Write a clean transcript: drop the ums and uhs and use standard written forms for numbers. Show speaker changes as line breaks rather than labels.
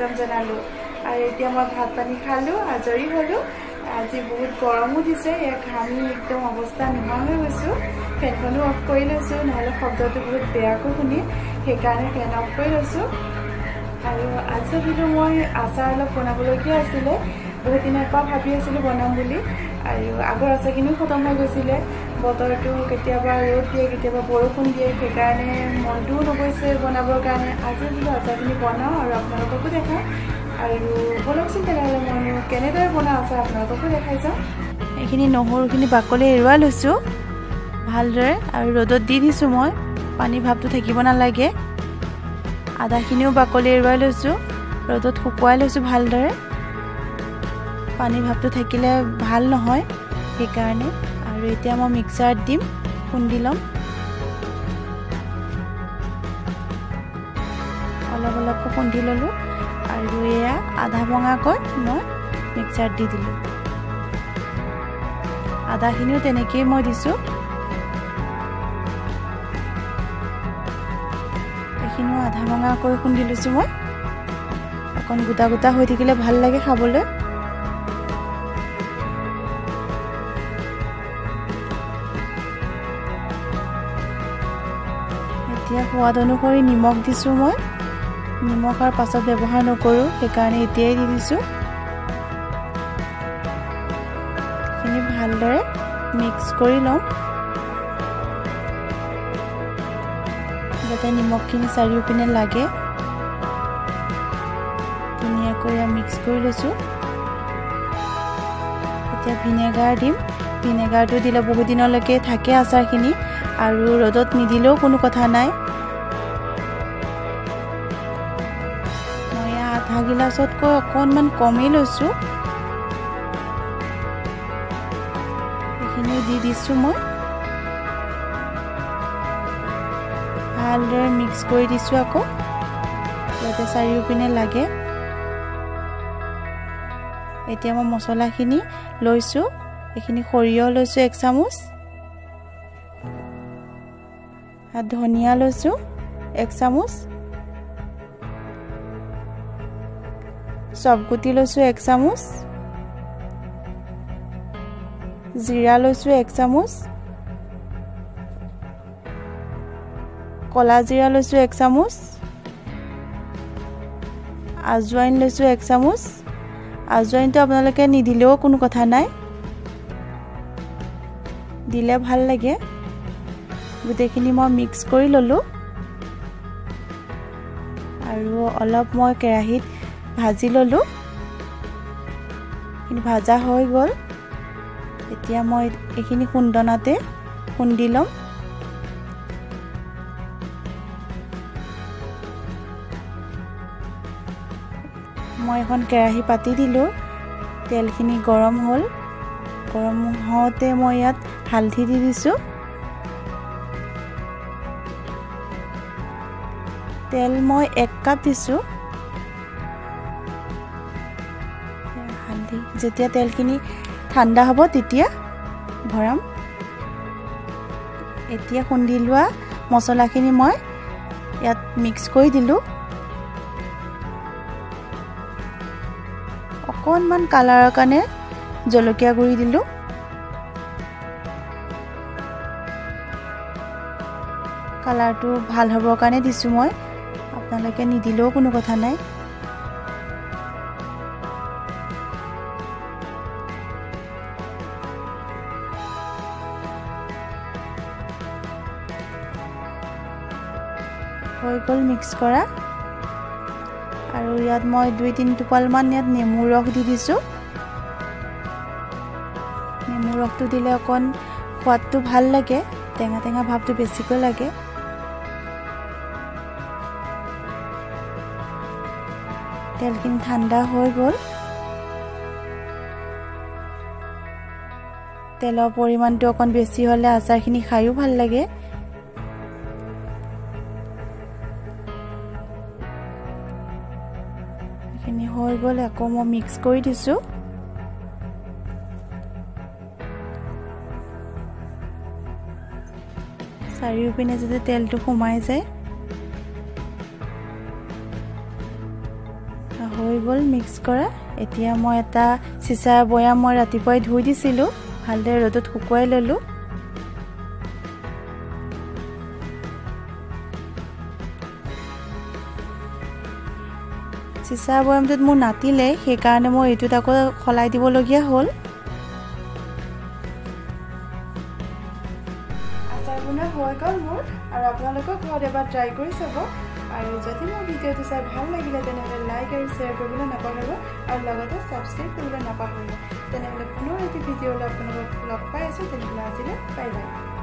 স্বাগতম জনালোঁ। আৰু এতিয়া মই ভাত পানী খালোঁ, আজৰি হ'লোঁ। আজি বহুত গৰমো দিছে, ইয়াত ঘামি একদম অৱস্থা নোহোৱা হৈ গৈছোঁ। ফেনখনো অফ কৰি লৈছোঁ, নহ'লে শব্দটো বহুত বেয়াকৈ শুনি, সেইকাৰণে ফেন অফ কৰি লৈছোঁ। আৰু আজি ভাবিলোঁ মই আচাৰ অলপ বনাবলগীয়া আছিলে, বহুত দিনৰ পৰা ভাবি আছিলোঁ বনাম বুলি। আৰু আগৰ আচাৰখিনিও খতম হৈ গৈছিলে। বতৰটো কেতিয়াবা ৰ'দ দিয়ে, কেতিয়াবা বৰষুণ দিয়ে, সেইকাৰণে মনটোও নগৈছে বনাবৰ কাৰণে। আজি বোলো আচাৰখিনি বনাওঁ আৰু আপোনালোককো দেখাওঁ। আৰু ব'লকচোন তেনেহ'লে মই কেনেদৰে বনাওঁ আচাৰ আপোনালোককো দেখাই যাওঁ। এইখিনি নহৰুখিনি বাকলি এৰুৱাই লৈছোঁ ভালদৰে আৰু ৰ'দত দি দিছোঁ মই, পানী ভাৱটো থাকিব নালাগে। আদাখিনিও বাকলি এৰুৱাই লৈছোঁ, ৰ'দত শুকুৱাই লৈছোঁ ভালদৰে। পানী ভাৱটো থাকিলে ভাল নহয়, সেইকাৰণে। আৰু এতিয়া মই মিক্সাৰত দিম, খুন্দি ল'ম। অলপ অলপকৈ খুন্দি ল'লোঁ আৰু এয়া আধা ভঙাকৈ মই মিক্সাৰত দি দিলোঁ। আদাখিনিও তেনেকেই মই দিছোঁ। এইখিনিও আধা ভঙাকৈ খুন্দি লৈছোঁ মই। অকণ গোটা গোটা হৈ থাকিলে ভাল লাগে খাবলৈ। এতিয়া সোৱাদ অনুসৰি নিমখ দিছোঁ মই। নিমখ আৰু পাছত ব্যৱহাৰ নকৰোঁ, সেইকাৰণে এতিয়াই দি দিছোঁ। এইখিনি ভালদৰে মিক্স কৰি ল'ম, যাতে নিমখখিনি চাৰিওপিনে লাগে। ধুনীয়াকৈ মিক্স কৰি লৈছোঁ। এতিয়া ভিনেগাৰ দিম। ভিনেগাৰটো দিলে বহুত দিনলৈকে থাকে আচাৰখিনি, আৰু ৰ'দত নিদিলেও কোনো কথা নাই। মই আধা গিলাচতকৈ অকণমান কমেই লৈছোঁ। সেইখিনিও দি দিছোঁ মই। ভালদৰে মিক্স কৰি দিছোঁ আকৌ, যাতে চাৰিওপিনে লাগে। এতিয়া মই মছলাখিনি লৈছোঁ। এইখিনি সৰিয়হ লৈছোঁ 1 চামুচ, ধনিয়া লৈছোঁ 1 চামুচ, চবগুটি লৈছোঁ 1 চামুচ, জিৰা লৈছোঁ 1 চামুচ, ক'লা জিৰা লৈছোঁ 1 চামুচ, আজৱাইন লৈছোঁ 1 চামুচ। আজৱাইনটো আপোনালোকে নিদিলেও কোনো কথা নাই, দিলে ভাল লাগে। গোটেইখিনি মই মিক্স কৰি ল'লোঁ আৰু অলপ মই কেৰাহীত ভাজি ল'লোঁ। এইখিনি ভাজা হৈ গ'ল। এতিয়া মই এইখিনি খুন্দনাতে খুন্দি ল'ম। মই এখন কেৰাহী পাতি দিলোঁ, তেলখিনি গৰম হ'ল। গৰম হওঁতে মই ইয়াত হালধি দি দিছোঁ। তেল মই 1 কাপ দিছোঁ। হালধি যেতিয়া তেলখিনি ঠাণ্ডা হ'ব তেতিয়া ভৰাম। এতিয়া খুন্দি লোৱা মছলাখিনি মই ইয়াত মিক্স কৰি দিলোঁ। অকণমান কালাৰৰ কাৰণে জলকীয়া গুড়ি দিলোঁ। কালাৰটো ভাল হ'বৰ কাৰণে দিছোঁ মই, আপোনালোকে নিদিলেও কোনো কথা নাই। হৈ গ'ল মিক্স কৰা। আৰু ইয়াত মই 2-3 টোপালমান ইয়াত নেমু ৰস দি দিছোঁ। নেমু ৰসটো দিলে অকণ সোৱাদটো ভাল লাগে, টেঙা টেঙা ভাৱটো বেছিকৈ লাগে। তেলখিনি ঠাণ্ডা হৈ গ'ল। তেলৰ পৰিমাণটো অকণ বেছি হ'লে আচাৰখিনি খায়ো ভাল লাগে। এইখিনি হৈ গ'ল, আকৌ মই মিক্স কৰি দিছোঁ। চাৰিওপিনে যাতে তেলটো সোমাই যায়। গ'ল মিক্স কৰা। এতিয়া মই এটা চিচাৰ বৈয়াম মই ৰাতিপুৱাই ধুই দিছিলোঁ, ভালদৰে ৰ'দত শুকুৱাই ল'লোঁ। চিচাৰ বৈয়ামটোত মোৰ নাতিলে, সেইকাৰণে মই এইটোত আকৌ সলাই দিবলগীয়া হ'ল। আচাৰ বনোৱা হৈ গ'ল মোৰ, আৰু আপোনালোকেও ঘৰত এবাৰ ট্ৰাই কৰি চাব। আৰু যদি মোৰ ভিডিঅ'টো চাই ভাল লাগিলে তেনেহ'লে লাইক আৰু শ্বেয়াৰ কৰিবলৈ নাপাহৰিব, আৰু লগতে ছাবস্ক্ৰাইব কৰিবলৈ নাপাহৰিব। তেনেহ'লে পুনৰ এটি ভিডিঅ'লৈ আপোনালোকক লগ পাই আছোঁ। তেনেহ'লে আজিলৈ বাই বাই।